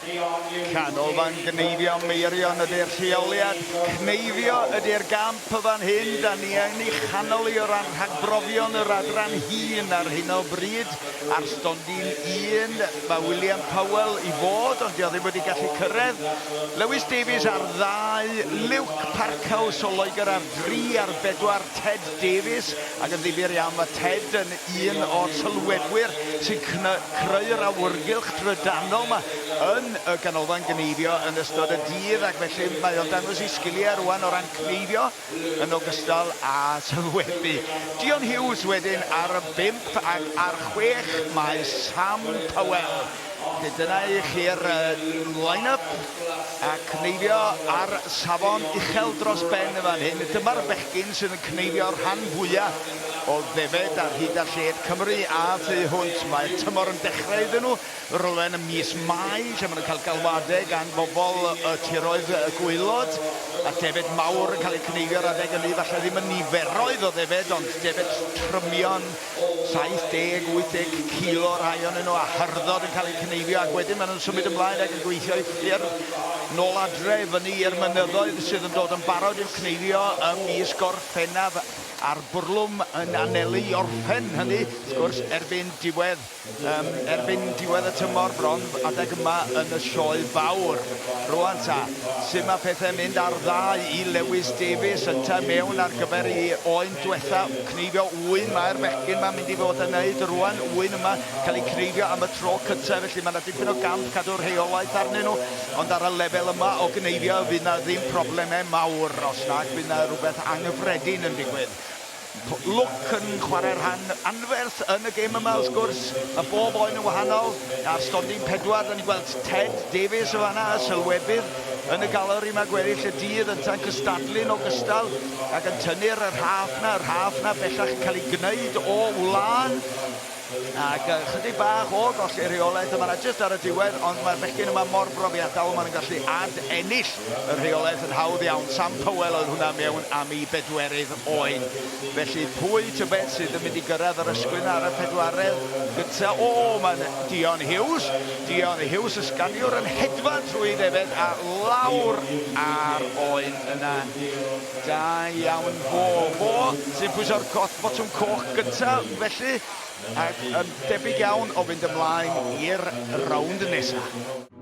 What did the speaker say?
Canolfan Gneifio Meirion ydy'r lleoliad. Cneifio ydy'r gamp y fan hyn. Da ni yn ei chanol i o ran rhagbrofion yr adran hŷn ar hyn o bryd. Ar stondin un, mae William Powell i fod, ond dio ddim wedi gallu cyrraedd. Lewis Davies ar ddau, Luke Parkhouse o Loegr ar dri, ar bedwar Ted Davies, ac yn ddifyr iawn mae Ted yn un o'r sylwebwyr sy'n creu'r awyrgylch drydanol 'ma yn y ganolfan gneifio yn ystod y dydd, ac felly mae o'n dangos ei sgiliau rwan o ran cneifio yn ogystal â sylwebu. Dion Hughes wedyn ar y bump, ac ar chwech mae Sam Powell. Felly dyna i chi'r line-up a cneifio ar safon uchel dros ben yn fan hyn. Dyma'r bechgyn sydd yn cneifio'r rhan fwyaf o ddefed ar hyd a lled Cymru a thu hwnt. Mae'r tymor yn dechrau iddyn nhw rywle yn y mis Mai, lle maen nhw'n cael galwadau gan bobl y tiroedd gwaelod, a defed mawr yn cael eu cneifio ar adeg hynny, falle ddim yn niferoedd o ddefed, ond defed trymion 70, 80 kilo rhai ohonyn nhw, a hyrddod yn cael eu cneifio, ac wedyn maen nhw'n symud ymlaen ac yn gweithio i ffyrdd nôl adre, fyny i'r mynyddoedd sydd yn dod yn barod i'w cneifio ym mis Gorffennaf. A'r bwrlwm yn anelu i orffen hynny, wrth gwrs, erbyn diwedd, um, erbyn diwedd y tymor bron, adeg yma yn y sioe fawr. Rwan ta, sut mae pethau'n mynd ar ddau i Lewis Davies yntau mewn ar gyfer ei oen diwetha, cneifio ŵyn mae'r bechgyn ma'n mynd i fod yn neud rwan, ŵyn yma cael eu cneifio am y tro cyntaf, felly mae yna dipyn o gamp cadw rheolaeth arnyn nhw. Ond ar y lefel yma o gneifio fydd 'na ddim problemau mawr os nag fydd 'na rhywbeth anghyffredin yn digwydd. Lwc yn chwarae rhan anferth yn y gêm yma wrth gwrs. Mae bob oen yn wahanol. Ar stondin pedwar, da ni'n gweld Ted Davies yn fanna, y sylwebydd yn y galeri yma gweddill y dydd, yntau'n cystadlu'n ogystal ac yn tynnu'r rhaff 'na, y rhaff 'na bellach yn cael ei gwneud o wlân. Ac ychydig bach o golli rheolaeth yn fan'na jyst ar y diwedd, ond mae'r bechgyn yma mor brofiadol, maen nhw'n gallu ad-ennill y rheolaeth yn hawdd iawn. Sam Powell oedd hwnna mewn am ei bedwerydd oen. Felly pwy tybed sydd yn mynd i gyrraedd yr ysgwyn ar y pedwaredd gynta? O, mae'n Dion Hughes. Dion Hughes, y sganiwr, yn hedfan trwy ei ddefed a lawr ar oen yna. Da iawn fo. Fo sy'n pwyso'r botwm coch gyntaf felly, ac yn debyg iawn o fynd ymlaen i'r rownd nesaf.